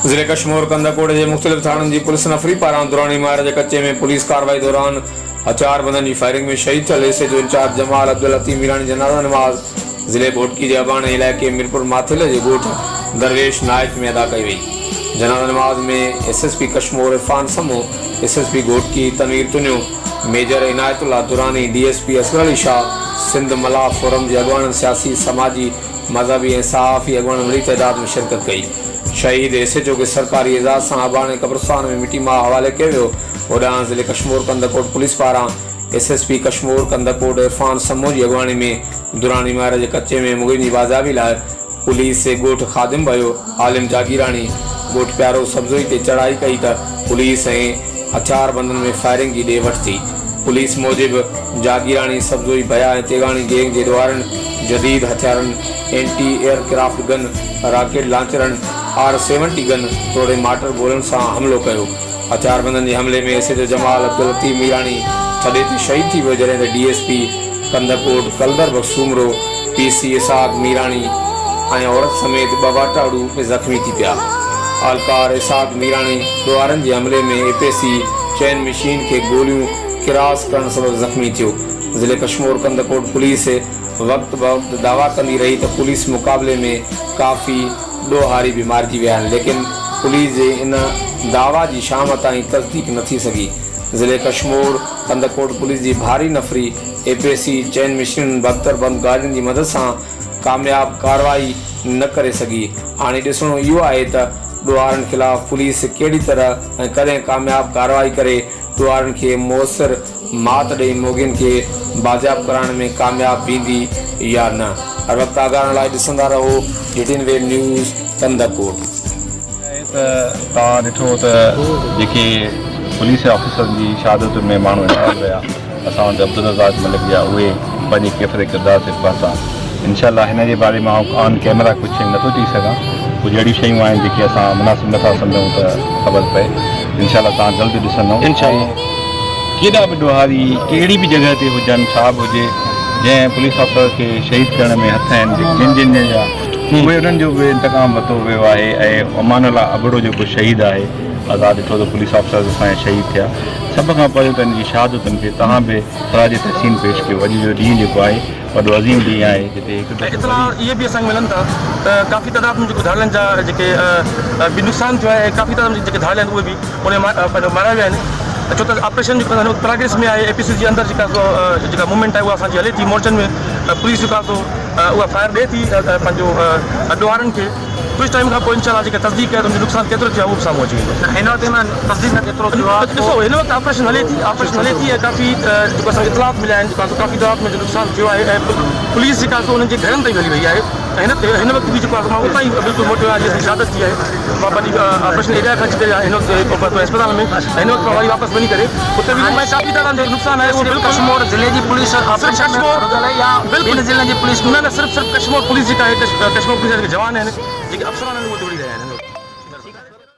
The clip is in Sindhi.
ضلعي ڪشمور ڪنڌڪوٽ جي مختلف ٿاڻن جي پوليس نفري پاران دراني مار جي ڪچي ۾ پوليس ڪارروائي دوران هٿياربندن جي فائرنگ ۾ شهيد ٿيل S H O incharge Jamal Abdul Latif Mirani جنازه نماز ضلعي گهوٽڪي جي اباڻي علائقي ميرپور ماٿيلي جي ڳوٺ درويش نائچ ۾ ادا ڪئي وئي. جنازه نماز ۾ S S P Kashmore Irfan Samoon, S S P Ghotki Tanveer Tunio, major Inayatullah Durrani, D S P Asghar Ali Shah, Sindh Mallah forum جي اڳواڻن سياسي، سماجي، مذهبي ۽ صحافي اڳواڻن وڏي تعداد ۾ شرڪت ڪئي. شهيد ايس ايڇ او کي سرڪاري اعزاز سان اباڻي قبرستان ۾ مٽي ماء حوالي ڪيو ويو. هوڏانهن ضلعي ڪشمور ڪنڌڪوٽ پوليس پاران S S P Kashmore Kandhkot Irfan Samoon جي اڳواڻي ۾ دراني مهر جي ڪچي ۾ مغوين جي بازيابي لاء پوليس ڳوٺ خادم ڀيو، عالم جاگيراڻي، ڳوٺ پيارو سبزوئي تي چڙهائي ڪئي ته پوليس ۽ هٿياربندن ۾ فائرنگ جي ڏي وٺ ٿي. پوليس موجب جاگيراڻي، سبزوئي ڀيا ۽ تيغاڻي گينگ جي ڏوهارين جديد هٿيارن، anti aircraft gun, rocket لانچرن، آر سيونٽي گن توڙي مارٽر گولن سان حملو ڪيو. هٿياربندن جي حملي ۾ S H O Jamal Abdul Latif Mirani ٿڏي تي شهيد ٿي ويو جڏهن ته D S P Kandhkot Qalandar Bakhsh Soomro, P C Ishaq Mirani ۽ عورت سميت ٻه واٽاڙو به زخمي ٿي پيا. اهلڪار اسحاق ميراڻي ڏوهارين جي حملي ۾ اي پي سي چين مشين کي گوليون ڪراس ڪرڻ سبب زخمي ٿيو. ضلعي ڪشمور ڪنڌڪوٽ پوليس وقت بوقت دعويٰ ڪندي رهي ته پوليس مقابلي ۾ ڪافي ڏوهاري به مارجي ويا آهن ليڪن پوليس جي ان دعويٰ جي شام تائين تصديق نه ٿي سگهي. ضلعي ڪشمور ڪنڌڪوٽ پوليس جي ڀاري نفري اي پي سي چئن مشينن بڪتر بند گاڏين جي مدد سان ڪامياب ڪارروائي نه ڪري سگهي. هاڻي ڏسڻو اهو آهي ته ڏوهارين خلاف پوليس ڪهڙي طرح ۽ ڪڏهن ڪامياب ڪارروائي ڪري ڏوهارين کي موثر مات ڏئي موڳين کي بازياب ڪرائڻ ۾ ڪامياب ويندي يا نه. هر وقت آگاهه رهڻ لاء ڏسندا رهو ڊي ٽين ويب نيوز ڪنڌڪوٽ. آهي ته توهان ڏٺو ته جيڪي پوليس آفيسرن جي شهادتن ۾ ماڻهو انوالو رهيا اسان وٽ عبدالرزاق ملڪ جا اهي پنهنجي ڪيفر ڪردار تي پهتا انشاء الله هن جي باري ۾ آئون آن ڪيمرا ڪجهه نٿو چئي سگهان ڪجهه اهڙيون شيون آهن جيڪي اسان مناسب نٿا سمجهون ته خبر پئي انشاء الله توهان جلد ڏسندو انشاء الله ڪيڏا به ڏوهاري ڪهڙي به جڳهه تي هجن ڇا به هجي جنهن پوليس آفيسر کي شهيد ڪرڻ ۾ هٿ آهن جن جن جا اهي انهن جو به انتقام ورتو ويو آهي ۽ امان الله ابڙو جيڪو شهيد آهي آزاد ڏٺو ته پوليس آفيسرز اسان جا شهيد ٿيا سڀ کان پهريون ته ان جي شهادتن کي توهان به خراج تحسين پيش ڪيو اڄ جو ڏينهن جيڪو آهي وڏو عظيم ڏينهن آهي جتي هڪ ۽ دفعو اطلاع وري. اهي به اسان کي ملن ٿا ته ڪافي تعداد ۾ جيڪو ڌاڙيلن جا جيڪي به نقصان ٿيو آهي ۽ ڪافي تعداد ۾ جيڪي ڌاڙيل آهن اهي به ان ۾ پنهنجو ماريا ويا آهن ڇو ته آپريشن جيڪو هن وقت پراگريس ۾ آهي اي پي سي جي اندر جيڪا سو جيڪا موومينٽ آهي اها اسان جي هلي ٿي مورچن ۾ پوليس جيڪا سو اها فائر ڏئي ٿي پنهنجو ڏوهارين کي ڪجهه ٽائيم کان پوء انشاء الله جيڪا تصديق ڪئي ته ان جو نقصان ڪيترو ٿيو آهي اهو به سامهون اچي ويندو. نه هن وقت ان تصديق نه ڪيترو ٿيو آهي ڏسو هن وقت آپريشن هلي ٿي آپريشن هلي ٿي ۽ ڪافي جيڪو اسان کي اطلاعات مليا آهن جيڪو آهي سو ڪافي تعداد ۾ جو نقصان ٿيو آهي ۽ پوليس جيڪا آهي سو انهن جي گهرن تائين هلي وئي آهي ۽ هن هن وقت به جيڪو آهي سو مان اتان ئي بلڪل موٽيو آهيان جتي شهادت ٿي آهي مان پنهنجي آپريشن ايريا کان جتي هن وقت پهتو آهيان اسپتال ۾ ۽ هن وقت مان وري واپس وڃي ڪري اتي ويندم ۽ ڪافي تعداد ۾ نقصان آهي اهو صرف بلڪل ڪشمور ضلعي جي پوليس صرف آپريشن ۾ ڪشمور رڌل آهي يا بلڪل ٻين ضلعن جي پوليس نه نه صرف صرف ڪشمور پوليس جيڪا آهي ڪشمور پوليس جا جيڪي جوان آهن جيڪي افسران آهن اهي ڊوڙي رهيا آهن هن وقت.